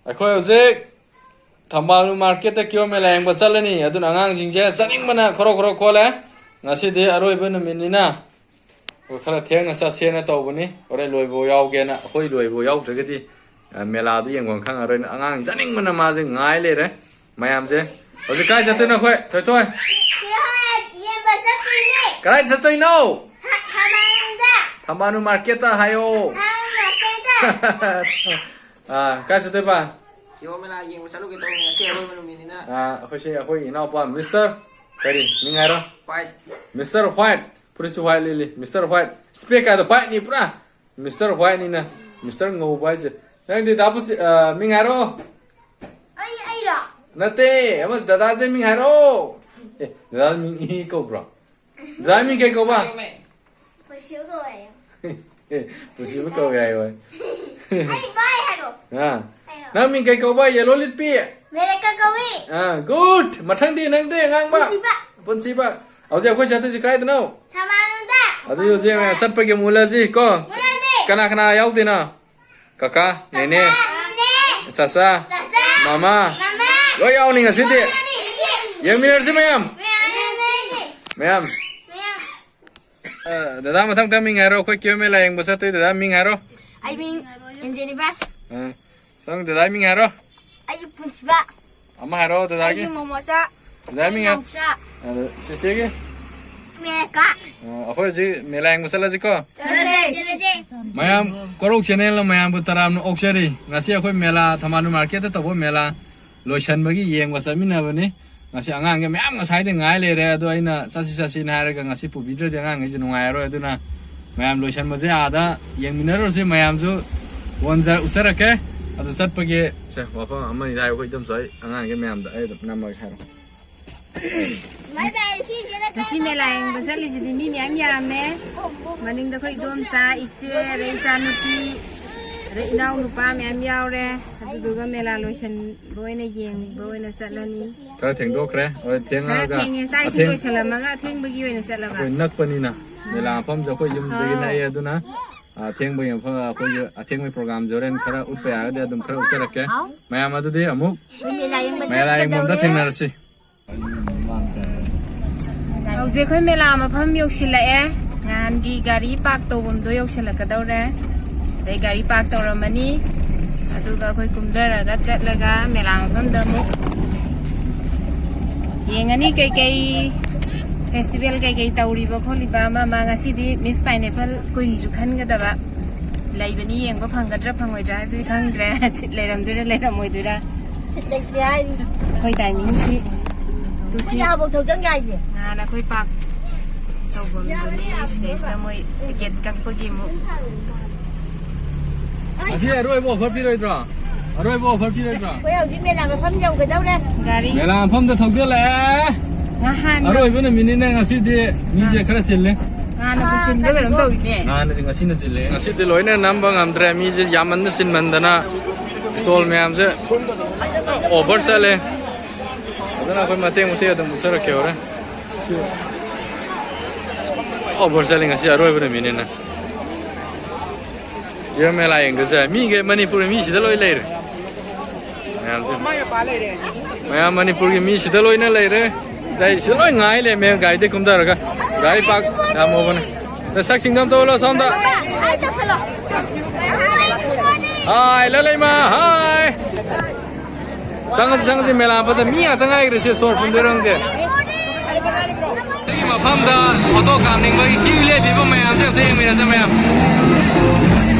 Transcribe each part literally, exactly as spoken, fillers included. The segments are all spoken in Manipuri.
ꯑꯩꯈꯣꯏ ꯍꯧꯖꯤꯛ ꯊꯝꯕꯥꯜ ꯃꯥꯔꯀꯦꯠꯇ ꯀꯤꯍꯣꯝ ꯃꯦꯂꯥ ꯌꯦꯡꯕ ꯆꯠꯂꯅꯤ꯫ ꯑꯗꯨꯅ ꯑꯉꯥꯡꯁꯤꯡꯁꯦ ꯆꯠꯅꯤꯡꯕꯅ ꯈꯣꯔꯣ ꯈꯣꯔꯣ ꯈꯣꯠꯂꯦ꯫ ꯉꯁꯤꯗꯤ ꯑꯔꯣꯏꯕ ꯅꯨꯃꯤꯠꯅꯤꯅ ꯑꯩꯈꯣꯏ ꯈꯔ ꯊꯦꯡꯅ ꯆꯠꯁꯦꯅ ꯇꯧꯕꯅꯤ꯫ ꯍꯣꯔꯦꯟ ꯂꯣꯏꯕ ꯌꯥꯎꯒꯦꯅ꯫ ꯑꯩꯈꯣꯏ ꯂꯣꯏꯕ ꯌꯥꯎꯗ꯭ꯔꯒꯗꯤ, ꯑ, ꯃꯦꯂꯥꯗꯨ ꯌꯦꯡꯐꯝ ꯈꯪꯉꯔꯣꯏꯅ ꯑꯉꯥꯡ ꯆꯠꯅꯤꯡꯕꯅ ꯃꯥꯁꯦ ꯉꯥꯏ ꯂꯩꯔꯦ꯫ ꯃꯌꯥꯝꯁꯦ ꯍꯧꯖꯤꯛ ꯀꯥꯏ ꯆꯠꯇꯣꯏꯅꯣ ꯑꯩꯈꯣꯏ? ꯊꯣꯏꯊꯣꯏ, ꯀꯤꯍꯣꯝ ꯌꯦꯡꯕ ꯆꯠꯇꯣꯏꯅꯦ꯫ ꯀꯗꯥꯏ ꯆꯠꯇꯣꯏꯅꯣ? ꯊ-, ꯊꯝꯕꯥꯜꯅꯨꯗ꯫ ꯊꯝꯕꯥꯜꯅꯨ ꯃꯥꯔꯀꯦꯠꯇ ꯍꯥꯏꯌꯣ꯫ ꯊꯝꯕꯥꯜꯅꯨ ꯃꯥꯔꯀꯦꯠꯇ꯫ ꯑꯥ, ꯀꯥꯏ ꯆꯠꯇꯣꯏꯕ? ꯀꯤꯍꯣꯝ ꯃꯦꯂꯥ ꯌꯦꯡꯕ ꯆꯠꯂꯨꯒꯦ ꯇꯧꯕꯅꯤ, ꯉꯁꯤ ꯑꯔꯣꯏꯕ ꯅꯨꯃꯤꯠꯅꯤꯅ꯫ ꯑꯥ, ꯑꯩꯈꯣꯏꯁꯦ, ꯑꯩꯈꯣꯏ ꯏꯅꯥꯎꯄꯥ ꯃꯤꯁꯇꯔ, ꯀꯔꯤ ꯃꯤꯡ ꯍꯥꯏꯔꯣ? ꯋꯥꯏꯠ꯫ Mister white. ꯐꯨꯔꯤꯠꯁꯨ ꯋꯥꯏꯠ ꯂꯤꯠꯂꯤ, ꯃꯤꯁꯇꯔ ꯋꯥꯏꯠ꯫ ꯏꯁꯄꯦꯛ ꯀꯥꯏꯗꯣ ꯋꯥꯏꯠꯅꯤ ꯄꯨꯔꯥ꯫ ꯃꯤꯁꯇꯔ ꯋꯥꯏꯠꯅꯤꯅ꯫ ꯃꯤꯁꯇꯔ ꯉꯧꯕ ꯍꯥꯏꯁꯦ꯫ ꯅꯪꯗꯤ ꯗꯥ ꯄꯨꯟꯁꯤ-, ꯑ, ꯃꯤꯡ ꯍꯥꯏꯔꯣ꯫ ꯑꯩ, ꯑꯩꯔꯣ? ꯅꯠꯇꯦ, ꯑꯃ ꯗꯗꯥꯁꯦ ꯃꯤꯡ ꯍꯥꯏꯔꯣ꯫ ꯑꯦ, ꯗꯗꯥ ꯃꯤꯡ ꯏ ꯀꯧꯕ꯭ꯔꯣ? ꯗꯗꯥ ꯃꯤꯡ ꯀꯩ ꯀꯧꯕ? ꯍꯥꯏꯌꯣꯃꯦ꯫ ꯄꯨꯟꯁꯤꯕ ꯀꯧꯋꯦ ꯍꯥꯏꯌꯣ꯫ ꯑꯦ, ꯄꯨꯟꯁꯤꯕ ꯀꯧꯋꯦ ꯍꯥꯏꯌꯣ꯫ ꯑꯩ ꯚꯥꯏ ꯍꯥꯏꯔꯣ꯫ ꯑ꯫ ꯍꯥꯏꯔꯣ꯫ ꯅꯪ ꯃꯤꯡ ꯀꯩ ꯀꯧꯕ? ꯌꯦꯂꯣ ꯂꯤꯠꯄꯤ? ꯃꯦꯂꯦꯀꯥ ꯀꯧꯏ꯫ ꯑ, ꯒꯨꯗ꯫ ꯃꯊꯪꯗꯤ ꯅꯪꯗꯤ, ꯑꯉꯥꯡꯕ? ꯄꯨꯟꯁꯤꯕ꯫ ꯄꯨꯟꯁꯤꯕ꯫ ꯍꯧꯖꯤꯛ ꯑꯩꯈꯣꯏ ꯆꯠꯇꯣꯏꯁꯤ ꯀꯗꯥꯏꯗꯅꯣ? ꯊꯝꯕꯥꯜꯅꯨꯗ꯫ ꯑꯗꯨꯗꯤ ꯍꯧꯖꯤꯛ ꯆꯠꯄꯒꯤ ꯃꯨꯜꯂꯁꯤ ꯀꯣ꯫ ꯃꯨꯜꯂꯁꯤ꯫ ꯀꯅꯥ ꯀꯅꯥ ꯌꯥꯎꯗꯣꯏꯅꯣ? ꯀꯀꯥ, ꯅꯦꯅꯦ, ꯅꯦꯅꯦ, ꯆꯆꯥ, ꯆꯆꯥ, ꯃꯃꯥ, ꯃꯃꯥ, ꯂꯣꯏ ꯌꯥꯎꯅꯤ ꯉꯁꯤꯗꯤ꯫ ꯂꯣꯏ ꯌꯥꯎꯅꯤ ꯉꯁꯤꯗꯤ꯫ ꯌꯦꯡꯃꯤꯟꯅꯔꯁꯤ ꯃꯌꯥꯝ꯫ ꯃꯌꯥꯝ꯫ ꯃꯌꯥꯝ꯫ ꯃꯌꯥꯝ꯫ ꯑ, ꯗꯗꯥ, ꯃꯊꯪ ꯃꯊꯪ ꯃꯤꯡ ꯍꯥꯏꯔꯣ꯫ ꯑꯩꯈꯣꯏ ꯀꯤꯍꯣꯝ ꯃꯦꯂꯥ ꯌꯦꯡꯕ ꯆꯠꯇꯣꯏ ꯗꯗꯥ ꯃꯤꯡ ꯍꯥꯏꯔꯣ꯫ ꯑꯩ ꯃꯤꯡ ꯑꯦꯟꯖꯦꯂꯤꯕꯥꯁ꯫ ꯑ, ꯁꯪ ꯗꯗꯥ ꯃꯤꯡ ꯍꯥꯏꯔꯣ꯫ ꯑꯩ ꯄꯨꯟꯁꯤꯕ꯫ ꯑꯃ ꯍꯥꯏꯔꯣ ꯗꯗꯥꯒꯤ꯫ ꯑꯩꯒꯤ ꯃꯣꯃꯣꯆꯥ꯫ ꯗꯗꯥ ꯃꯤꯡ ꯍꯥꯏ-, ꯅꯥꯎꯆꯥ꯫ ꯑꯗ ꯆꯦꯆꯦꯒꯤ꯫ ꯃꯦꯂꯦꯀꯥ꯫ ꯑ, ꯑꯩꯈꯣꯏ ꯍꯧꯖꯤꯛ ꯃꯦꯂꯥ ꯌꯦꯡꯕ ꯆꯠꯂꯁꯤꯀꯣ꯫ ꯆꯠꯂꯁꯦ꯫ ꯆꯠꯂꯁꯦ꯫ ꯃꯌꯥꯝ, ꯀꯣꯔꯧ ꯆꯦꯅꯦꯜꯅ ꯃꯌꯥꯝꯕꯨ ꯇꯔꯥꯝꯅ ꯑꯣꯛꯆꯔꯤ꯫ ꯉꯁꯤ ꯑꯩꯈꯣꯏ ꯃꯦꯂꯥ, ꯊꯝꯕꯥꯜꯅꯨ ꯃꯥꯔꯀꯦꯠꯇ ꯇꯧꯕ ꯃꯦꯂꯥ ꯂꯣꯏꯁꯟꯕꯒꯤ ꯌꯦꯡꯕ ꯆꯠꯃꯤꯟꯅꯕꯅꯤ꯫ ꯉꯁꯤ ꯑꯉꯥꯡꯒꯤ ꯃꯌꯥꯝ ꯉꯁꯥꯏꯗꯩ ꯉꯥꯏ ꯂꯩꯔꯦ, ꯑꯗꯣ ꯑꯩꯅ ꯆꯠꯁꯤ ꯆꯠꯁꯤꯅ ꯍꯥꯏꯔꯒ ꯉꯁꯤ ꯄꯨꯕꯤꯗ꯭ꯔꯗꯤ ꯑꯉꯥꯡꯈꯩꯁꯦ ꯅꯨꯡꯉꯥꯏꯔꯔꯣꯏ꯫ ꯑꯗꯨꯅ ꯃꯌꯥꯝ ꯂꯣꯏꯁꯟꯕꯁꯦ ꯑꯥꯗ ꯌꯦꯡꯃꯤꯟꯅꯔꯨꯔꯁꯤ꯫ ꯃꯌꯥꯝꯁꯨ ꯋꯥꯟꯖ-, ꯎꯠꯆꯔꯛꯀꯦ꯫ ꯑꯗꯨ ꯆꯠꯄꯒꯤ ꯁꯦ ꯋꯥꯐꯝ ꯑꯃꯅꯤ ꯍꯥꯏꯌꯨ, ꯑꯩꯈꯣꯏ ꯏꯗꯣꯝꯆꯥ ꯍꯣꯏ ꯑꯉꯥꯡꯈꯩ ꯃꯌꯥꯝꯗ ꯑꯩ ꯑꯗꯨꯝ ꯅꯝꯃꯒꯦ ꯍꯥꯏꯔꯣ꯫ ꯉꯁꯤ ꯃꯦꯂꯥ ꯌꯦꯡꯕ ꯆꯠꯂꯤꯁꯤꯗꯤ ꯃꯤ ꯃꯌꯥꯝ ꯌꯥꯝꯃꯦ꯫ ꯃꯅꯤꯡꯗ ꯑꯩꯈꯣꯏ ꯏꯗꯣꯝꯆꯥ, ꯏꯆꯦ, ꯑꯗꯩ ꯏꯆꯥꯅꯨꯄꯤ, ꯑꯗꯩ ꯏꯅꯥꯎꯅꯨꯄꯥ ꯃꯌꯥꯝ ꯌꯥꯎꯔꯦ꯫ ꯑꯗꯨꯗꯨꯒ ꯃꯦꯂꯥ ꯂꯣꯏꯁꯟꯕ ꯑꯣꯏꯅ ꯌꯦꯡꯕ ꯑꯣꯏꯅ ꯆꯠꯂꯅꯤ꯫ ꯈꯔ ꯊꯦꯡꯗꯣꯛꯈ꯭ꯔꯦ꯫ ꯍꯣꯏ, ꯈꯔ ꯊꯦꯡꯉꯛꯑꯒ ꯊꯦꯡꯉꯦ꯫ ꯆꯥꯛ ꯏꯁꯤꯡ ꯑꯊꯦꯡ-, ꯂꯣꯏꯁꯜꯂꯝꯃꯒ ꯑꯊꯦꯡꯕꯒꯤ ꯑꯣꯏꯅ ꯆꯠꯂꯕ꯫ ꯑꯩꯈꯣꯏ ꯅꯛꯄꯅꯤꯅ ꯃꯦꯂꯥ ꯃꯐꯝꯁꯦ ꯑꯩꯈꯣꯏ ꯌꯨꯝꯁꯤꯗꯒꯤ ꯑꯥꯎ꯫ ꯅꯛꯑꯦ꯫ ꯑꯗꯨꯅ ꯑꯊꯦꯡꯕꯒꯤ ꯃꯐꯝ, ꯑꯩꯈꯣꯏꯒꯤ ꯑꯊꯦꯡꯕꯒꯤ ꯄ꯭ꯔꯣꯒꯥꯝꯁꯦ ꯍꯣꯔꯦꯟ ꯈꯔ ꯎꯠꯄ ꯌꯥꯔꯒꯗꯤ ꯑꯗꯨꯝ ꯈꯔ ꯎꯠꯆꯔꯛꯀꯦ꯫ ꯃꯌꯥꯝ ꯑꯗꯨꯗꯤ ꯑꯃꯨꯛ ꯃꯦꯂꯥ ꯌꯦꯡꯕꯝꯗ ꯊꯦꯡꯅꯔꯁꯤ꯫ ꯍꯧꯖꯤꯛ ꯑꯩꯈꯣꯏ ꯃꯦꯂꯥ ꯃꯐꯝ ꯌꯧꯁꯤꯜꯂꯛꯑꯦ꯫ ꯅꯍꯥꯟꯒꯤ ꯒꯥꯔꯤ ꯄꯥꯔꯛ ꯇꯧꯐꯝꯗꯣ ꯌꯧꯁꯤꯜꯂꯛꯀꯗꯧꯔꯦ꯫ ꯑꯗꯩ ꯒꯥꯔꯤ ꯄꯥꯔꯛ ꯇꯧꯔꯝꯃꯅꯤ꯫ ꯑꯗꯨꯒ ꯑꯩꯈꯣꯏ ꯀꯨꯝꯊꯔꯒ ꯆꯠꯂꯒ ꯃꯦꯂꯥ ꯃꯐꯝꯗ ꯑꯃꯨꯛ ꯌꯦꯡꯉꯅꯤ ꯀꯩꯀꯩ ꯐꯦꯁꯇꯤꯚꯦꯜ ꯀꯩꯀꯩ ꯇꯧꯔꯤꯕ ꯈꯣꯠꯂꯤꯕ ꯑꯃ ꯑꯃ꯫ ꯉꯁꯤꯗꯤ ꯃꯤꯁ ꯄꯥꯏꯅꯦꯄꯜ ꯀꯨꯏꯟꯁꯨ ꯈꯟꯒꯗꯕ ꯂꯩꯕꯅꯤ, ꯌꯦꯡꯕ ꯐꯪꯒꯗ꯭ꯔꯥ ꯐꯪꯉꯣꯏꯗ꯭ꯔꯥ ꯍꯥꯏꯕꯗꯨꯗꯤ ꯈꯪꯗ꯭ꯔꯦ꯫ ꯁꯤꯠ ꯂꯩꯔꯝꯗꯣꯏꯔꯥ ꯂꯩꯔꯝꯃꯣꯏꯗꯣꯏꯔꯥ꯫ ꯁꯤꯠ ꯂꯩꯇ꯭ꯔꯦ ꯍꯥꯏꯔꯤ꯫ ꯑꯩꯈꯣꯏ ꯇꯥꯏꯃꯤꯡꯁꯤ ꯇꯨꯁꯤ꯫ ꯑꯩꯈꯣꯏ ꯌꯥꯕꯧ ꯊꯧꯖꯪ ꯌꯥꯏꯁꯦ꯫ ꯅꯍꯥꯟ ꯑꯩꯈꯣꯏ ꯄꯥꯛ ꯇꯧꯐꯝꯗꯨꯅꯤ꯫ ꯁꯤꯗꯩꯁꯤꯗ ꯃꯣꯏ ꯇꯤꯀꯦꯠ ꯀꯛꯄꯒꯤ ꯑꯃꯨꯛ꯫ ꯉꯁꯤ ꯑꯔꯣꯏꯕ ꯑꯣꯐꯔ ꯄꯤꯔꯣꯏꯗ꯭ꯔꯣ? ꯑꯔꯣꯏꯕ ꯑꯣꯐꯔ ꯄꯤꯔꯣꯏꯗ꯭ꯔꯣ? ꯑꯩꯈꯣꯏ ꯍꯧꯖꯤꯛ ꯃꯦꯂꯥ ꯃꯐꯝ ꯌꯧꯒꯗꯧꯔꯦ꯫ ꯒꯥꯔꯤ ꯃꯦꯂꯥ ꯃꯐꯝꯗ ꯊꯧꯖꯤꯜꯂꯛꯑꯦ꯫ ꯅꯍꯥꯟ ꯑꯔꯣꯏꯕ ꯅꯨꯃꯤꯠꯅꯤꯅ ꯉꯁꯤꯗꯤ ꯃꯤꯁꯦ ꯈꯔ ꯆꯤꯜꯂꯦ꯫ ꯍꯥꯟꯅ ꯄꯨꯁꯤꯟꯕ ꯀꯩꯅꯣꯝ ꯇꯧꯋꯤꯅꯦ꯫ ꯅꯍꯥꯟꯅꯁꯦ ꯉꯁꯤꯅ ꯆꯤꯜꯂꯦ꯫ ꯉꯁꯤꯗꯤ ꯂꯣꯏꯅ ꯅꯝꯕ ꯉꯝꯗ꯭ꯔꯦ꯫ ꯃꯤꯁꯦ ꯌꯥꯝꯃꯟꯅ ꯆꯤꯟꯃꯟꯗꯅ ꯁ꯭ꯇꯣꯜ ꯃꯌꯥꯝꯁꯦ ꯑꯣꯐꯔ ꯆꯠꯂꯦ꯫ ꯑꯗꯨꯅ ꯑꯩꯈꯣꯏ ꯃꯇꯦꯛ ꯃꯇꯦꯛ ꯑꯗꯨꯝ ꯎꯠꯆꯔꯛꯀꯦ ꯍꯣꯔꯦꯟ꯫ ꯑꯣꯐꯔ ꯆꯠꯂꯦ ꯉꯁꯤ ꯑꯔꯣꯏꯕ ꯅꯨꯃꯤꯠꯅꯤꯅ꯫ ꯌꯦꯔꯨꯝ ꯃꯦꯂꯥ ꯌꯦꯡꯗꯣꯏꯁꯦ ꯃꯤꯒꯩ ꯃꯅꯤꯄꯨꯔꯤ ꯃꯤ ꯁꯤꯗ ꯂꯣꯏ ꯂꯩꯔꯦ꯫ ꯃꯌꯥꯝꯁꯦ꯫ ꯃꯌꯥꯝ ꯃꯅꯤꯄꯨꯔꯒꯤ ꯃꯤ ꯁꯤꯗ ꯂꯣꯏꯅ ꯂꯩꯔꯦ꯫ ꯑꯗꯩ ꯁꯤꯗ ꯂꯣꯏ ꯉꯥꯏ ꯂꯩꯔꯝꯃꯦ ꯒꯥꯔꯤꯗꯩ ꯀꯨꯝꯊꯔꯒ꯫ ꯒꯥꯔꯤ ꯄꯥꯛ ꯊꯝꯃꯣꯕꯅꯦ꯫ ꯅꯁꯛꯁꯤꯡꯗꯣ ꯑꯝꯇ ꯎꯠꯂꯣ ꯁꯣꯝꯗ꯫ ꯍꯥꯏ ꯇꯧꯁꯜꯂꯣ꯫ ꯍꯥꯏ ꯂꯂꯩꯃ ꯍꯥꯏ꯫ ꯆꯪꯉꯁꯤ, ꯆꯪꯉꯁꯤ, ꯃꯦꯂꯥ ꯃꯐꯝꯗ ꯃꯤ ꯉꯥꯛꯇ ꯉꯥꯏꯈ꯭ꯔꯦ꯫ ꯁꯤ ꯁꯣꯔ ꯐꯨꯟꯗꯣꯏꯔ ꯈꯪꯗꯦ꯫ ꯁꯤꯒꯤ ꯃꯐꯝꯗ ꯐꯣꯇꯣ ꯀꯥꯞꯅꯤꯡꯕꯒꯤ ꯀ꯭ꯌꯨ ꯂꯦꯞꯄꯤꯕ ꯃꯌꯥꯝꯁꯦ ꯑꯝꯇ ꯌꯦꯡꯃꯤꯟꯅꯁꯦ ꯃꯌꯥꯝ꯫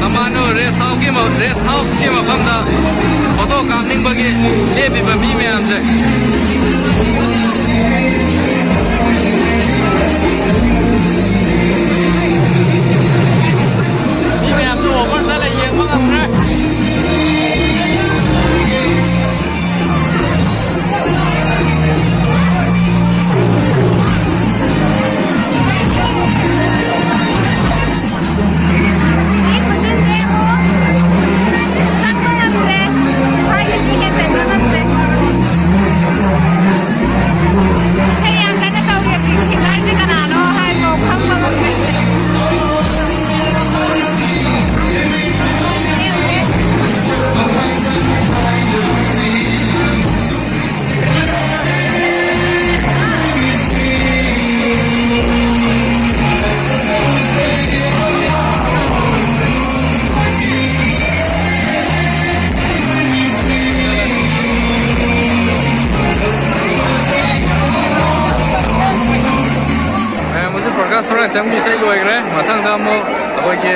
ꯀꯃꯥꯟꯗꯣ ꯔꯦꯁ ꯍꯥꯎꯁꯀꯤ ꯃ-, ꯔꯦꯁ ꯍꯥꯎꯁꯀꯤ ꯃꯐꯝꯗ ꯐꯣꯇꯣ ꯀꯥꯞꯅꯤꯡꯕꯒꯤ ꯂꯦꯞꯄꯤꯕ ꯃꯤ ꯃꯌꯥꯝꯁꯦ꯫ ꯃꯤ ꯃꯌꯥꯝꯁꯨ ꯑꯣꯚꯔ ꯆꯠꯂ ꯌꯦꯡꯕ ꯉꯝꯗ꯭ꯔꯦ꯫ ꯏꯁꯩ ꯌꯥꯝ ꯀꯟꯅ ꯇꯧꯔꯤ꯫ ꯁꯤꯡꯒꯔꯁꯦ ꯀꯅꯥꯅꯣ ꯍꯥꯏꯕꯐꯥꯎ ꯈꯪꯕ ꯉꯝꯗ꯭ꯔꯦ꯫ ꯁꯣꯔꯥ ꯁꯦꯝꯒꯤ ꯏꯁꯩ ꯂꯣꯏꯈ꯭ꯔꯦ꯫ ꯃꯊꯪꯗ ꯑꯃꯨꯛ ꯑꯩꯈꯣꯏꯒꯤ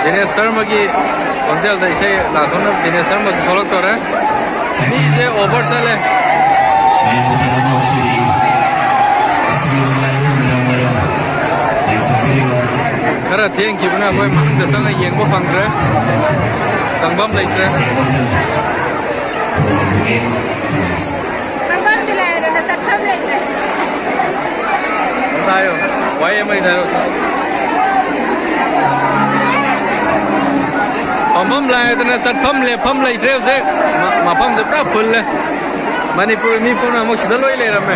ꯗꯤꯅꯦꯁ ꯁꯔꯃꯒꯤ ꯈꯣꯟꯖꯦꯜꯗ ꯏꯁꯩ ꯂꯥꯛꯊꯣꯛꯅꯕ ꯗꯤꯅꯦꯁ ꯁꯔꯃꯁꯨ ꯊꯣꯛꯂꯛꯇꯣꯔꯦ꯫ ꯃꯤꯁꯦ ꯑꯣꯚꯔ ꯆꯠꯂꯦ꯫ ꯃꯌꯥꯝꯕꯨ ꯇꯔꯥꯃꯉꯥ ꯁꯨꯔꯤ꯫ ꯑꯁꯤꯒꯤ ꯅꯨꯡꯉꯥꯏꯕ ꯅꯨꯃꯤꯗꯥꯡ ꯋꯥꯏꯔꯝ ꯂꯩꯁꯤꯟꯕꯤꯔꯤꯕ ꯈꯔ ꯊꯦꯡꯈꯤꯕꯅ ꯑꯩꯈꯣꯏ ꯃꯅꯨꯡꯗ ꯆꯪꯉ ꯌꯦꯡꯕ ꯐꯪꯗ꯭ꯔꯦ꯫ ꯆꯪꯐꯝ ꯂꯩꯇ꯭ꯔꯦ꯫ ꯈꯨꯔꯨꯝꯖꯒꯦ꯫ ꯐꯝꯐꯝꯗꯤ ꯂꯩꯔꯗꯅ ꯆꯠꯐꯝ ꯂꯩꯇ꯭ꯔꯦ꯫ ꯑꯝꯇ ꯍꯥꯏꯌꯣ꯫ ꯋꯥꯍꯩ ꯑꯃ ꯍꯥꯏꯔꯣ꯫ ꯐꯝꯐꯝ ꯂꯩꯔꯗꯅ ꯆꯠꯐꯝ ꯂꯦꯞꯐꯝ ꯂꯩꯇ꯭ꯔꯦ ꯍꯧꯖꯤꯛ꯫ ꯃ-, ꯃꯐꯝꯁꯦ ꯄꯨꯔꯥ ꯐꯨꯜꯂꯦ꯫ ꯃꯅꯤꯄꯨꯔ ꯃꯤ ꯄꯨꯝꯅꯃꯛ ꯁꯤꯗ ꯂꯣꯏ ꯂꯩꯔꯝꯃꯦ꯫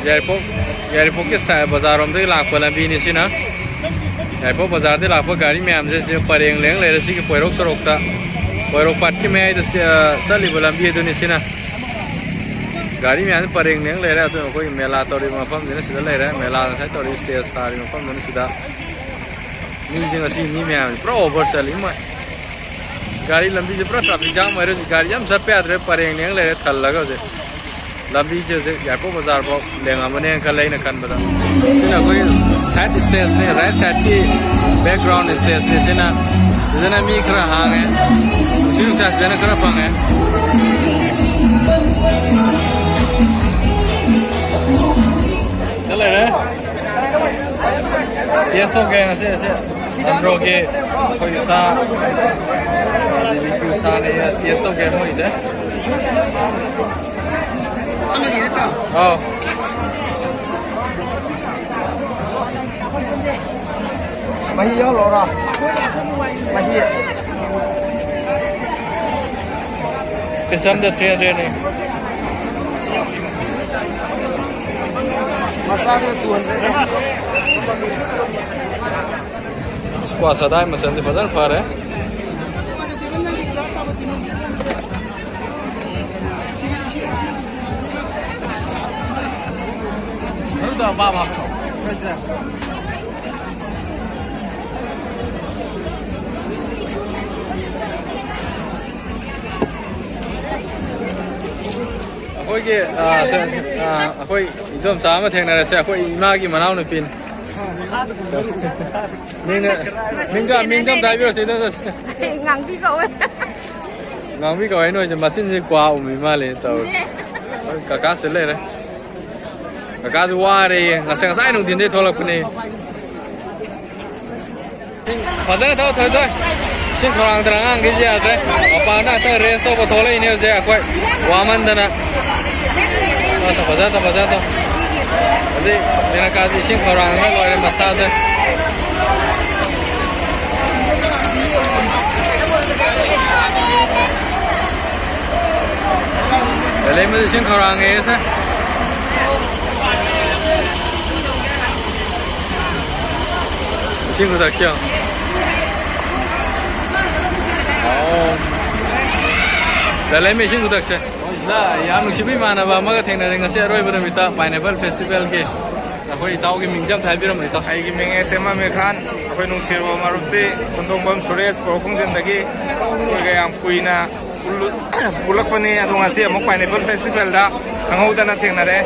ꯌꯥꯏꯔꯤꯄꯣꯛ, ꯌꯥꯏꯔꯤꯄꯣꯛꯀꯤ ꯁꯥꯏ-, ꯕꯖꯥꯔꯔꯣꯝꯗꯒꯤ ꯂꯥꯛꯄ ꯂꯝꯕꯤꯅꯤ ꯁꯤꯅ꯫ ꯌꯥꯏꯔꯤꯄꯣꯛ ꯕꯖꯥꯔꯗꯒꯤ ꯂꯥꯛꯄ ꯒꯥꯔꯤ ꯃꯌꯥꯝꯁꯦ ꯁꯤ ꯄꯔꯦꯡ ꯂꯦꯡ ꯂꯩꯔꯦ꯫ ꯁꯤꯒꯤ ꯄꯣꯏꯔꯧ ꯁꯣꯔꯣꯛꯇ, ꯄꯣꯏꯔꯧ ꯄꯥꯠꯀꯤ ꯃꯌꯥꯏꯗ ꯁꯤ, ꯑ, ꯆꯠꯂꯤꯕ ꯂꯝꯕꯤ ꯑꯗꯨꯅꯤ ꯁꯤꯅ꯫ ꯒꯥꯔꯤ ꯃꯌꯥꯝꯁꯦ ꯄꯔꯦꯡ ꯂꯦꯡ ꯂꯩꯔꯦ꯫ ꯑꯗꯨꯅ ꯑꯩꯈꯣꯏꯒꯤ ꯃꯦꯂꯥ ꯇꯧꯔꯤꯕ ꯃꯐꯝꯁꯤꯅ ꯁꯤꯗ ꯂꯩꯔꯦ꯫ ꯃꯦꯂꯥ ꯉꯁꯥꯏ ꯇꯧꯔꯤ ꯁ꯭ꯇꯦꯖ ꯁꯥꯔꯤ ꯃꯐꯝꯗꯨꯅ ꯁꯤꯗ꯫ ꯃꯤꯁꯦ ꯉꯁꯤ ꯃꯤ ꯃꯌꯥꯝꯁꯦ ꯄꯨꯔꯥ ꯑꯣꯚꯔ ꯆꯠꯂꯤ ꯃꯣꯏ꯫ ꯒꯥꯔꯤ ꯂꯝꯕꯤꯁꯦ ꯄꯨꯔꯥ ꯇ꯭ꯔꯥꯐꯤꯛ ꯖꯥꯝ ꯑꯣꯏꯔꯦ ꯍꯧꯖꯤꯛ꯫ ꯒꯥꯔꯤ ꯌꯥꯝ ꯆꯠꯄ ꯌꯥꯗ꯭ꯔꯦ, ꯄꯔꯦꯡ ꯂꯦꯡ ꯂꯩꯔꯦ ꯊꯜꯂꯒ ꯍꯧꯖꯤꯛ꯫ ꯂꯝꯕꯤꯁꯦ ꯍꯧꯖꯤꯛ ꯌꯥꯏꯔꯤꯄꯣꯛ ꯕꯖꯥꯔ ꯐꯥꯎ ꯂꯦꯡꯉꯝꯃꯅꯦꯅ ꯈꯜꯂꯦ ꯑꯩꯅ ꯈꯟꯕꯗ꯫ ꯁꯤꯅ ꯑꯩꯈꯣꯏ side stage ꯅꯦ, right side ꯀꯤ background stage ꯅꯦ ꯁꯤꯅ꯫ ꯁꯤꯗꯅ ꯃꯤ ꯈꯔ ꯍꯥꯡꯉꯦ, ꯅꯨꯡꯁꯤꯠ ꯅꯨꯡꯁꯥ ꯁꯤꯗꯅ ꯈꯔ ꯐꯪꯉꯦ꯫ ꯁꯤꯗ ꯂꯩꯔꯦ꯫ Taste ꯇꯧꯒꯦ ꯉꯁꯤ, ꯑꯁꯤ ꯑꯟꯗ꯭ꯔꯣꯒꯤ ꯑꯩꯈꯣꯏꯒꯤ ꯁꯥ, ꯕꯤ ꯕꯤ ꯀ꯭ꯌꯨ ꯁꯥꯅꯦ, taste ꯇꯧꯒꯦ ꯃꯣꯏꯁꯦ꯫ ꯑꯧ꯫ ꯃꯍꯤ ꯌꯥꯎꯍꯜꯂꯛꯑꯣꯔꯥ? ꯃꯍꯤ꯫ ꯄꯤꯁ ꯑꯝꯗ three hundred ꯅꯦ꯫ ꯃꯆꯥꯗꯨ two hundred꯫ Squash ꯑꯗꯥꯏ ꯃꯆꯜꯗꯤ ꯐꯖꯅ ꯐꯔꯦ꯫ ꯑꯩꯈꯣꯏꯒꯤ, ꯑ, ꯁꯦ, ꯑ, ꯑꯩꯈꯣꯏ ꯏꯗꯣꯝꯆꯥ ꯑꯃ ꯊꯦꯡꯅꯔꯁꯦ, ꯑꯩꯈꯣꯏ ꯏꯃꯥꯒꯤ ꯃꯅꯥꯎꯅꯨꯄꯤꯅꯤ꯫ ꯃꯤꯡꯅ, ꯃꯤꯡꯒ, ꯃꯤꯡꯒ ꯑꯝꯇ ꯍꯥꯏꯕꯤꯔꯛꯑꯣ, ꯁꯤꯗ ꯆꯠꯁꯦ꯫ ꯉꯥꯡꯕꯤ ꯀꯧꯋꯦ꯫ ꯉꯥꯡꯕꯤ ꯀꯧꯋꯦ ꯅꯣꯏꯁꯦ, ꯃꯆꯤꯟꯁꯦ ꯀ꯭ꯋꯥ ꯎꯃꯤ ꯃꯥꯜꯂꯦ ꯇꯧꯔꯤ꯫ ꯏꯅꯦ꯫ ꯀꯀꯥꯁꯦ ꯂꯩꯔꯦ꯫ ꯀꯀꯥꯁꯨ ꯋꯥꯔꯦꯌꯦ, ꯉꯁꯥꯏ, ꯉꯁꯥꯏ ꯅꯨꯡꯊꯤꯟꯗꯩ ꯊꯣꯛꯂꯛꯄꯅꯦ꯫ ꯐꯖꯅ ꯊꯧ, ꯊꯣꯏ, ꯊꯣꯏ꯫ ꯏꯁꯤꯡ ꯈꯧꯔꯥꯡꯗꯅ ꯑꯉꯥꯡꯈꯩꯁꯦ ꯌꯥꯗ꯭ꯔꯦ꯫ ꯃꯄꯥꯟꯗ ꯉꯥꯛꯇ rest ꯇꯧꯕ ꯊꯣꯛꯂꯛꯏꯅꯦ ꯍꯧꯖꯤꯛ ꯑꯩꯈꯣꯏ ꯋꯥꯃꯟꯗꯅ꯫ ꯐꯖꯅ ꯊꯧ, ꯐꯖꯅ ꯊꯧ, ꯐꯖꯅ ꯊꯧ꯫ ꯍꯧꯖꯤꯛ ꯃꯤꯅꯀꯥꯁꯤ ꯏꯁꯤꯡ ꯈꯧꯔꯥꯡꯗꯅ ꯂꯣꯏꯔꯦ ꯃꯁꯥꯗ꯫ ꯂꯩꯃꯗ ꯏꯁꯤꯡ ꯈꯧꯔꯥꯡꯉꯦ ꯁꯦ꯫ ꯏꯁꯤꯡ ꯈꯨꯗꯛꯁꯦ ꯌꯦꯡꯉꯣ꯫ ꯑꯣ꯫ ꯂꯩꯃ ꯏꯁꯤꯡ ꯈꯨꯗꯛꯁꯦ꯫ ꯑꯣ, ꯁꯤꯗ ꯌꯥꯝ ꯅꯨꯡꯁꯤꯕ ꯏꯃꯥꯟꯅꯕ ꯑꯃꯒ ꯊꯦꯡꯅꯔꯦ ꯉꯁꯤ ꯑꯔꯣꯏꯕ ꯅꯨꯃꯤꯠꯇ Pineapple Festival ꯒꯤ꯫ ꯑꯩꯈꯣꯏ ꯏꯇꯥꯎꯒꯤ ꯃꯤꯡꯁꯦ ꯑꯝꯇ ꯍꯥꯏꯕꯤꯔꯝꯃꯣ, ꯏꯇꯥꯎ꯫ ꯑꯩꯒꯤ ꯃꯤꯡ ꯑꯦꯁ ꯑꯦꯝ ꯑꯃꯤꯔ ꯈꯥꯟ꯫ ꯑꯩꯈꯣꯏ ꯅꯨꯡꯁꯤꯔꯕ ꯃꯔꯨꯞꯁꯤ ꯈꯨꯟꯗꯣꯡꯕꯝ ꯁꯨꯔꯦꯁ, ꯄꯣꯔꯣꯛ ꯈꯣꯡꯖꯤꯟꯗꯒꯤ꯫ ꯑꯩꯈꯣꯏꯒ ꯌꯥꯝ ꯀꯨꯏꯅ ꯄꯨꯜꯂꯛꯄꯅꯤ꯫ ꯑꯗꯣ ꯉꯁꯤ ꯑꯃꯨꯛ Pineapple Festivalꯗ ꯈꯪꯍꯧꯗꯅ ꯊꯦꯡꯅꯔꯦ꯫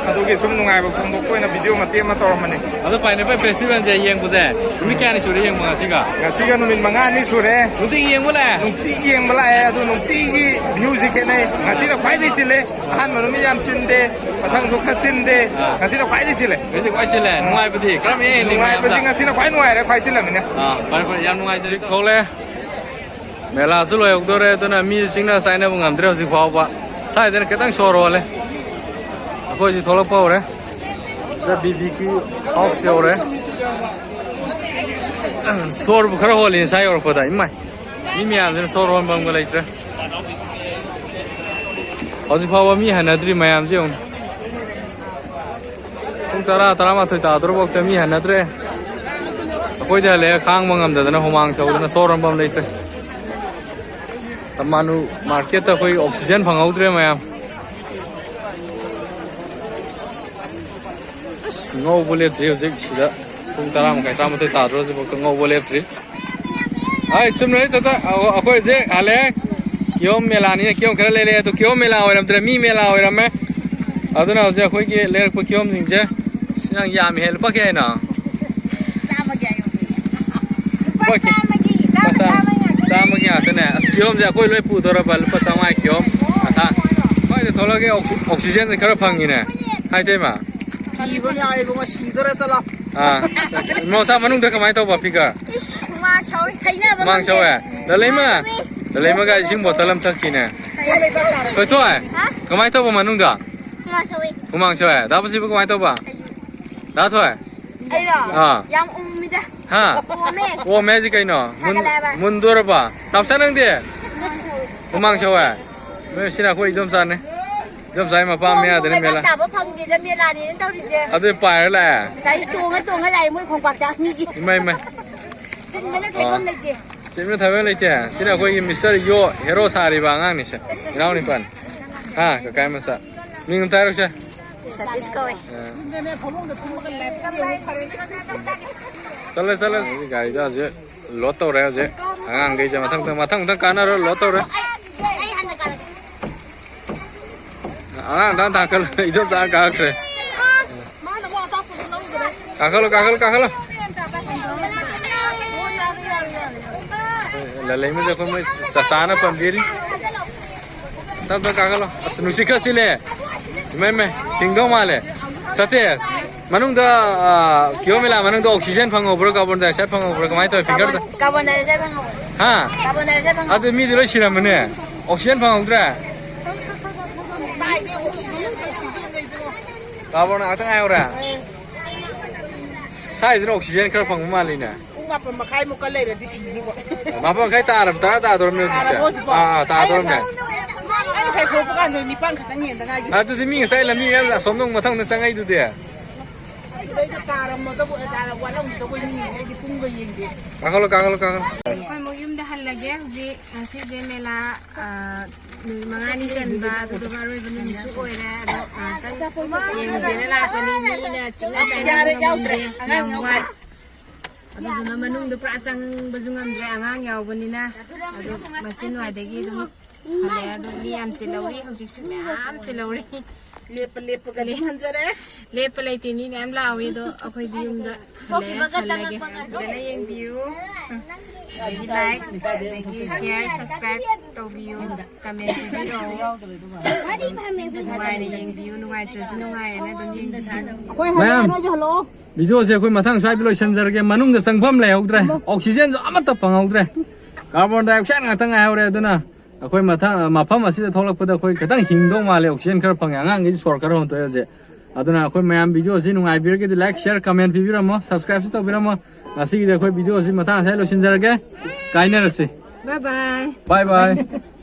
ꯑꯗꯨꯒꯤ ꯁꯨꯝ ꯅꯨꯡꯉꯥꯏꯕ ꯐꯣꯡꯗꯣꯛꯄ ꯑꯣꯏꯅ video ꯃꯇꯦꯛ ꯑꯃ ꯇꯧꯔꯝꯕꯅꯤ꯫ ꯑꯗꯣ Pineapple Festivalꯁꯦ ꯌꯦꯡꯕꯁꯦ ꯅꯨꯃꯤꯠ ꯀꯌꯥꯅꯤ ꯁꯨꯔꯦ ꯌꯦꯡꯕ ꯉꯁꯤꯒ? ꯉꯁꯤꯒ ꯅꯨꯃꯤꯠ ꯃꯉꯥꯅꯤ ꯁꯨꯔꯦ꯫ ꯅꯨꯡꯇꯤꯒꯤ ꯌꯦꯡꯕ ꯂꯥꯛꯑꯦ? ꯅꯨꯡꯇꯤꯒꯤ ꯌꯦꯡꯕ ꯂꯥꯛꯑꯦ꯫ ꯑꯗꯨ ꯅꯨꯡꯇꯤꯒꯤ viewꯁꯤ ꯈꯦꯠꯅꯩ꯫ ꯉꯁꯤꯅ ꯈ꯭ꯋꯥꯏꯗꯒꯤ ꯆꯤꯜꯂꯦ꯫ ꯑꯍꯥꯟꯕ ꯅꯨꯃꯤꯠ ꯌꯥꯝ ꯆꯤꯟꯗꯦ, ꯃꯊꯪꯁꯨ ꯈꯔ ꯆꯤꯟꯗꯦ꯫ ꯑꯥ꯫ ꯉꯁꯤꯅ ꯈ꯭ꯋꯥꯏꯗꯒꯤ ꯆꯤꯜꯂꯦ꯫ ꯉꯁꯤ ꯈ꯭ꯋꯥꯏ ꯆꯤꯜꯂꯦ꯫ ꯅꯨꯡꯉꯥꯏꯕꯗꯤ ꯀꯔꯝ ꯍꯦꯟꯅ ꯍꯦꯜꯂꯤ ꯅꯨꯡꯉꯥꯏꯕꯗꯤ ꯃꯌꯥꯝꯗ? ꯉꯁꯤꯅ ꯈ꯭ꯋꯥꯏ ꯅꯨꯡꯉꯥꯏꯔꯦ, ꯈ꯭ꯋꯥꯏ ꯆꯤꯜꯂꯝꯃꯤꯅ꯫ ꯑꯥ, ꯐꯔꯦ, ꯐꯔꯦ, ꯌꯥꯝ ꯅꯨꯡꯉꯥꯏꯖꯔꯦ꯫ ꯊꯣꯛꯂꯛꯑꯦ꯫ ꯃꯦꯂꯥꯁꯨ ꯂꯣꯏꯍꯧꯗꯣꯔꯦ, ꯑꯗꯨꯅ ꯃꯤꯁꯨ ꯆꯤꯡꯅ ꯆꯥꯏꯅꯕ ꯉꯝꯗ꯭ꯔꯦ ꯍꯧꯖꯤꯛ ꯐꯥꯎꯕ꯫ ꯁ꯭ꯋꯥꯏꯗꯅ ꯈꯤꯇꯪ ꯁꯣꯔ ꯍꯣꯜꯂꯦ꯫ ꯑꯩꯈꯣꯏꯁꯨ ꯊꯣꯛꯂꯛꯄ ꯍꯧꯔꯦ꯫ ꯁꯤꯗ BBQ house ꯌꯧꯔꯦ꯫ ꯁꯣꯔꯕꯨ ꯈꯔ ꯍꯣꯜꯂꯤ ꯉꯁꯥꯏ ꯌꯧꯔꯛꯄꯗ꯫ ꯏꯃꯥꯏ! ꯃꯤ ꯃꯌꯥꯝꯁꯤꯅ ꯁꯣꯔ ꯍꯣꯟꯐꯝꯒ ꯂꯩꯇ꯭ꯔꯦ꯫ ꯍꯧꯖꯤꯛ ꯐꯥꯎꯕ ꯃꯤ ꯍꯟꯅꯗ꯭ꯔꯤ ꯃꯌꯥꯝꯁꯤ ꯌꯦꯡꯉꯨ꯫ ꯄꯨꯡ ꯇꯔꯥ, ꯇꯔꯥꯃꯥꯊꯣꯏ ꯇꯥꯗꯣꯔꯐꯥꯎꯗ ꯃꯤ ꯍꯟꯅꯗ꯭ꯔꯦ꯫ ꯑꯩꯈꯣꯏꯗꯤ ꯍꯜꯂꯛꯑꯦ, ꯈꯥꯡꯕ ꯉꯝꯗꯗꯅ, ꯍꯨꯃꯥꯡ ꯁꯧꯗꯅ ꯁꯣꯔ ꯍꯣꯟꯐꯝ ꯂꯩꯇ꯭ꯔꯦ꯫ ꯇꯃꯥꯅꯨ marketꯇ ꯑꯩꯈꯣꯏ oxygen ꯐꯪꯍꯧꯗ꯭ꯔꯦ ꯃꯌꯥꯝ꯫ ꯑꯁ, ꯉꯧꯕ ꯂꯦꯞꯇ꯭ꯔꯤ ꯍꯧꯖꯤꯛ ꯁꯤꯗ꯫ ꯄꯨꯡ ꯇꯔꯥ ꯃꯈꯥꯏ, ꯇꯔꯥꯃꯥꯊꯣꯏ ꯇꯥꯗ꯭ꯔꯣ ꯍꯧꯖꯤꯛꯐꯥꯎꯗ ꯉꯧꯕ ꯂꯦꯞꯇ꯭ꯔꯤ꯫ ꯍꯣꯏ, ꯆꯨꯝꯅ ꯍꯦꯛ ꯆꯠꯇ-, ꯑ-, ꯑꯩꯈꯣꯏ ꯍꯧꯖꯤꯛ ꯍꯜꯂꯛꯑꯦ꯫ ꯀꯤꯍꯣꯝ ꯃꯦꯂꯥꯅꯤꯅ ꯀꯤꯍꯣꯝ ꯈꯔ ꯂꯩꯔꯛꯑꯦ, ꯑꯗꯣ ꯀꯤꯍꯣꯝ ꯃꯦꯂꯥ ꯑꯣꯏꯔꯝꯗ꯭ꯔꯦ, ꯃꯤ ꯃꯦꯂꯥ ꯑꯣꯏꯔꯝꯃꯦ꯫ ꯑꯗꯨꯅ ꯍꯧꯖꯤꯛ ꯑꯩꯈꯣꯏꯒꯤ ꯂꯩꯔꯛꯄ ꯀꯤꯍꯣꯝꯁꯤꯡꯁꯦ, ꯑꯁ, ꯌꯥꯝ ꯌꯥꯝꯃꯤꯍꯦ꯫ ꯂꯨꯄꯥ ꯀꯌꯥꯅꯣ? ꯆꯥꯝꯃꯒꯤ ꯍꯥꯏꯌꯣ꯫ ꯂꯨꯄꯥ ꯀꯌꯥ? ꯆꯥꯝꯃꯒꯤ, ꯆꯥꯝꯃ, ꯂꯨꯄꯥ ꯆꯥꯝ-, ꯆꯥꯝꯃꯒꯤ ꯉꯥꯛꯇꯅꯦ꯫ ꯆꯥꯝꯃꯒꯤ ꯉꯥꯛꯇꯅꯦ꯫ ꯑꯁ, ꯀꯤꯍꯣꯝꯁꯦ ꯑꯩꯈꯣꯏ ꯂꯣꯏ ꯄꯨꯗꯣꯔꯕ, ꯂꯨꯄꯥ ꯆꯥꯝꯃꯉꯥ ꯀꯤꯍꯣꯝ꯫ ꯑꯊꯥ-, ꯁ꯭ꯋꯥꯏꯗ ꯊꯣꯛꯂꯛꯑꯒꯦ, oxy-, oxygenꯁꯦ ꯈꯔ ꯐꯪꯉꯤꯅꯦ꯫ ꯍꯥꯏ, ꯏꯇꯩꯃ? ꯀꯤꯕ ꯌꯥꯎꯋꯦ ꯏꯕꯨꯡꯉꯣ, ꯁꯤꯗꯣꯔꯦ, ꯆꯠꯂꯣ꯫ ꯑꯥ꯫ ꯃꯣꯆꯥ ꯃꯅꯨꯡꯗ ꯀꯃꯥꯏꯅ ꯇꯧꯕ figure? ꯏꯁ, ꯍꯨꯃꯥꯡ ꯁꯧꯏ꯫ ꯍꯩꯅꯕ ꯍꯨꯃꯥꯡ ꯉꯝꯗꯦ꯫ ꯁꯧꯋꯦ? ꯂꯂꯩꯃ? ꯍꯨꯃꯥꯡ ꯁꯧꯏ꯫ ꯂꯂꯩꯃꯒ ꯏꯁꯤꯡ bottle ꯑꯃ ꯊꯛꯈꯤꯅꯦ꯫ ꯍꯩꯅꯕ ꯉꯝꯗꯦ꯫ ꯊꯣꯏꯊꯣꯏ, ꯍꯥ? ꯀꯃꯥꯏꯅ ꯇꯧꯕ ꯃꯅꯨꯡꯗ? ꯍꯨꯃꯥꯡ ꯁꯧꯏ꯫ ꯍꯨꯃꯥꯡ ꯁꯧꯋꯦ? ꯗꯥ ꯄꯨꯟꯁꯤꯕꯨ ꯀꯃꯥꯏꯅ ꯇꯧꯕ? ꯗꯥ ꯊꯣꯏ? ꯑꯩꯔꯣ? ꯑꯥ꯫ ꯌꯥꯝ ꯎꯝꯃꯤꯗ꯫ ꯍꯥ? ꯑꯣꯝꯃꯦ꯫ ꯑꯣꯝꯃꯦ ꯍꯥꯏꯁꯦ ꯀꯩꯅꯣ? ꯃꯨꯟ-, ꯁꯥꯒꯠꯂꯛꯑꯦꯕ꯫ ꯃꯨꯟꯗꯣꯔꯕ? ꯅꯥꯎꯆꯥ ꯅꯪꯗꯤ? ꯍꯨꯃꯥꯡ ꯁꯧꯏ꯫ ꯍꯨꯃꯥꯡ ꯁꯧꯋꯦ? ꯅꯣꯏ ꯁꯤꯅ ꯑꯩꯈꯣꯏ ꯏꯗꯣꯝꯆꯥꯅꯦ꯫ ꯏꯗꯣꯝꯆꯥꯒꯤ ꯃꯄꯥꯝ ꯃꯌꯥꯗꯅꯦ ꯃꯦꯂꯥ꯫ ꯇꯥꯕ ꯐꯪꯗꯦꯗ, ꯃꯦꯂꯥꯅꯦꯅ ꯇꯧꯔꯤꯁꯦ꯫ ꯑꯗꯨ ꯄꯥꯏꯔ ꯂꯥꯛꯑꯦ? ꯒꯥꯔꯤ ꯇꯣꯡꯉ ꯇꯣꯡꯉ ꯂꯥꯛꯑꯦ ꯃꯣꯏ ꯈꯣꯡꯄꯥꯛꯇ ꯃꯤꯒꯤ꯫ ꯏꯃꯥꯏ, ꯏꯃꯥꯏ꯫ ꯆꯤꯟꯕꯅ ꯊꯩꯐꯝ ꯑꯥ꯫ ꯂꯩꯇꯦ꯫ ꯆꯤꯟꯕꯅ ꯊꯩꯐꯝ ꯂꯩꯇꯦ꯫ ꯁꯤꯅ ꯑꯩꯈꯣꯏꯒꯤ Mister ꯌꯣ ꯍꯦꯔꯣ ꯁꯥꯔꯤꯕ ꯑꯉꯥꯡꯅꯤꯁꯦ꯫ ꯏꯅꯥꯎ ꯅꯤꯄꯥꯅꯤ꯫ ꯍꯥ, ꯀꯀꯥꯏ ꯃꯆꯥ꯫ ꯃꯤꯡ ꯑꯝꯇ ꯍꯥꯏꯔꯛꯁꯦ꯫ ꯁꯇꯤꯁ ꯀꯧꯋꯦ꯫ ꯑꯥ꯫ ꯆꯠꯂꯦ, ꯆꯠꯂꯦ꯫ ꯒꯥꯔꯤꯗ ꯍꯧꯖꯤꯛ load ꯇꯧꯔꯦ ꯍꯧꯖꯤꯛ꯫ ꯑꯉꯥꯡꯈꯩꯁꯦ ꯃꯊꯪ ꯃꯊꯪ, ꯃꯊꯪ ꯃꯊꯪ ꯀꯥꯟꯅꯔꯣ, load ꯇꯧꯔꯦ꯫ ꯑꯉꯥꯡ ꯇꯥꯟ ꯇꯥꯡꯈꯠꯂꯣ, ꯏꯗꯣꯝꯆꯥ ꯀꯥꯈ꯭ꯔꯦ꯫ ꯀꯥꯈꯠꯂꯣ, ꯀꯥꯈꯠꯂꯣ, ꯀꯥꯈꯠꯂꯣ꯫ ꯂꯂꯩꯃꯁꯦ ꯑꯩꯈꯣꯏ ꯃꯣꯏ ꯆꯥꯆꯥꯅ ꯄꯥꯝꯕꯤꯔꯤ꯫ ꯇꯞ ꯇꯞ ꯀꯥꯈꯠꯂꯣ꯫ ꯑꯁ, ꯅꯨꯡꯁꯤꯠ ꯈꯔ ꯁꯤꯜꯂꯦ꯫ ꯏꯃꯥꯏ, ꯏꯃꯥꯏ, ꯍꯤꯡꯗꯧ ꯃꯥꯜꯂꯦ꯫ ꯁꯇꯦ, ꯃꯅꯨꯡꯗ, ꯑ, ꯀꯤꯍꯣꯝ ꯃꯦꯂꯥ ꯃꯅꯨꯡꯗ oxygen ꯐꯪꯍꯧꯕ꯭ꯔꯣ, carbon dioxide ꯐꯪꯍꯧꯕ꯭ꯔꯣ, ꯀꯃꯥꯏꯅ ꯇꯧꯋꯤ? Finger ꯇ-, carbon dioxide ꯐꯪꯍꯧꯕ꯭ꯔꯣ? ꯍꯥ? Carbon dioxide ꯐꯪꯍꯧꯕ꯭ꯔꯣ? ꯑꯗꯨ ꯃꯤꯗꯤ ꯂꯣꯏ ꯁꯤꯔꯝꯃꯅꯦ꯫ Oxygen ꯐꯪꯍꯧꯗ꯭ꯔꯦ? Carbon ꯉꯥꯛꯇ ꯉꯥꯏꯍꯧꯔꯦ? ꯁ꯭ꯋꯥꯏꯁꯤꯅ oxygen ꯈꯔ ꯐꯪꯕ ꯃꯥꯜꯂꯤꯅꯦ꯫ ꯄꯨꯡ ꯃꯥꯄꯟ ꯃꯈꯥꯏꯃꯨꯛꯀ ꯂꯩꯔꯗꯤ ꯁꯤꯅꯤꯀꯣ꯫ ꯃꯥꯄꯟ ꯃꯈꯥꯏ ꯇꯥꯔꯕ, ꯇꯔꯥ ꯇꯥꯗꯧꯔꯕꯅꯦ ꯍꯧꯖꯤꯛꯁꯦ꯫ ꯇꯥꯔꯕꯣ ꯍꯧꯖꯤꯛꯄꯣ? ꯑꯥ, ꯑꯥ, ꯑꯩ ꯇꯥꯗꯧꯔꯕꯅꯦ꯫ ꯉꯁꯥꯏ, ꯑꯩ ꯉꯁꯥꯏ ꯊꯣꯛꯂꯛꯄ ꯀꯥꯟꯗ ꯅꯤꯄꯥꯟ ꯈꯛꯇꯪ ꯍꯦꯟꯗ ꯉꯥꯏꯔꯤ꯫ ꯑꯗꯨꯗꯤ ꯃꯤ ꯉꯁꯥꯏ ꯂꯝꯕꯤ ꯃꯌꯥꯝ ꯑꯁꯣꯝꯗ ꯑꯃꯨꯛ ꯃꯊꯪꯗ ꯆꯪꯉꯛꯏꯗꯨꯗꯤ꯫ ꯑꯗꯨꯗꯩꯗ ꯇꯥꯔꯝꯃꯗꯕꯨ, ꯇꯥꯔ ꯋꯥꯠꯂꯝꯒꯗꯕꯣꯏ ꯅꯤꯡꯉꯤꯅꯦ꯫ ꯑꯩꯗꯤ ꯄꯨꯡꯒ ꯌꯦꯡꯗꯦ꯫ ꯀꯥꯈꯠꯂꯣ, ꯀꯥꯈꯠꯂꯣ, ꯀꯥꯈꯠꯂꯣ꯫ ꯑꯩꯈꯣꯏ ꯑꯃꯨꯛ ꯌꯨꯝꯗ ꯍꯜꯂꯒꯦ ꯍꯧꯖꯤꯛ꯫ ꯉꯁꯤꯁꯦ ꯃꯦꯂꯥ, ꯑ, ꯅꯨꯃꯤꯠ ꯃꯉꯥꯅꯤ ꯆꯟꯕ, ꯑꯗꯨꯗꯨꯒ ꯑꯔꯣꯏꯕ ꯅꯨꯃꯤꯠꯁꯨ ꯑꯣꯏꯔꯦ꯫ ꯑꯗꯣ ꯉꯥꯏꯍꯥꯛꯇꯪ ꯌꯦꯡꯁꯦꯅ ꯂꯥꯛꯄꯅꯤ꯫ ꯃꯤꯅ ꯆꯤꯛꯅ ꯆꯥꯏꯅꯕ ꯌꯥꯔꯦ, ꯌꯥꯎꯗ꯭ꯔꯦ꯫ ꯉꯝꯗꯦ꯫ ꯑꯉꯥꯡ ꯌꯥꯝ ꯌꯥꯎꯗ꯭ꯔꯦ꯫ ꯋꯥꯏ꯫ ꯑꯗꯨꯗꯨꯅ ꯃꯅꯨꯡꯗ ꯄꯨꯔꯥ ꯆꯪꯕꯁꯨ ꯉꯝꯗ꯭ꯔꯦ, ꯑꯉꯥꯡ ꯌꯥꯎꯕꯅꯤꯅ꯫ ꯑꯗꯣ ꯃꯆꯤꯟ ꯋꯥꯏꯗꯒꯤ ꯑꯗꯨꯝ ꯍꯜꯂꯛꯑꯦ꯫ ꯑꯗꯣ ꯃꯤ ꯌꯥꯝ ꯆꯤꯜꯍꯧꯔꯤ, ꯍꯧꯖꯤꯛꯁꯨ ꯃꯌꯥꯝ ꯆꯤꯜꯍꯧꯔꯤ꯫ ꯂꯦꯞꯄ ꯂꯦꯞꯄꯒ ꯑꯗꯨꯝ ꯍꯟꯖꯔꯦ꯫ ꯂꯦꯞꯄ ꯂꯩꯇꯦ, ꯃꯤ ꯃꯌꯥꯝ ꯂꯥꯛꯍꯧꯋꯤ꯫ ꯑꯗꯣ ꯑꯩꯈꯣꯏꯗꯤ ꯌꯨꯝꯗ ꯍꯜꯂꯛꯑꯦ, ꯊꯣꯛꯈꯤꯕꯒ ꯍꯜꯂꯒꯦ꯫ ꯆꯪꯉꯛꯄꯒ꯫ ꯐꯖꯅ ꯌꯦꯡꯕꯤꯌꯨ꯫ ꯑꯗꯒꯤ like, ꯑꯗꯒꯤ share, subscribe ꯇꯧꯕꯤꯌꯨ, comment ꯄꯤꯕꯤꯔꯛꯑꯣ꯫ ꯅꯨꯡꯉꯥꯏꯅ ꯌꯦꯡꯕꯤꯌꯨ, ꯅꯨꯡꯉꯥꯏꯇ꯭ꯔꯁꯨ ꯅꯨꯡꯉꯥꯏꯌꯦꯅ ꯑꯗꯨꯝ ꯌꯦꯡꯕꯤꯌꯨ꯫ ꯑꯩꯈꯣꯏ ꯃꯌꯥꯝ, ꯍꯜꯂꯛꯑꯦ, ꯅꯣꯏꯁꯨ ꯍꯜꯂꯛꯑꯣ꯫ Videoꯁꯦ ꯑꯩꯈꯣꯏ ꯃꯊꯪ ꯁ꯭ꯋꯥꯏꯗ ꯂꯣꯏꯁꯤꯟꯖꯔꯒꯦ꯫ ꯃꯅꯨꯡꯗ ꯆꯪꯐꯝ ꯂꯩꯍꯧꯗ꯭ꯔꯦ, oxygenꯁꯨ ꯑꯃꯠꯇ ꯐꯪꯍꯧꯗ꯭ꯔꯦ, carbon dioxide ꯉꯥꯛꯇ ꯉꯥꯏꯍꯧꯔꯦ꯫ ꯑꯗꯨꯅ ꯑꯩꯈꯣꯏ ꯃꯊꯪ, ꯃꯐꯝ ꯑꯁꯤꯗ ꯊꯣꯛꯂꯛꯄꯗ ꯑꯩꯈꯣꯏ ꯈꯤꯇꯪ ꯍꯤꯡꯗꯧ ꯃꯥꯜꯂꯦ, oxygen ꯈꯔ ꯐꯪꯉꯦ꯫ ꯑꯉꯥꯡꯈꯩꯁꯨ ꯁꯣꯔ ꯈꯔ ꯍꯣꯟꯇꯣꯛꯑꯦ ꯍꯧꯖꯤꯛ꯫ ꯑꯗꯨꯅ ꯑꯩꯈꯣꯏ ꯃꯌꯥꯝ videoꯁꯤ ꯅꯨꯡꯉꯥꯏꯕꯤꯔꯒꯗꯤ like, share, comment ꯄꯤꯕꯤꯔꯝꯃꯣ, subscribeꯁꯨ ꯇꯧꯕꯤꯔꯝꯃꯣ꯫ ꯉꯁꯤꯒꯤꯗꯤ ꯑꯩꯈꯣꯏ videoꯁꯤ ꯃꯇꯥꯡ ꯑꯁꯤꯗ ꯂꯣꯏꯁꯤꯟꯖꯔꯒꯦ꯫ ꯀꯥꯏꯅꯔꯁꯤ꯫ Bye bye꯫ Bye bye꯫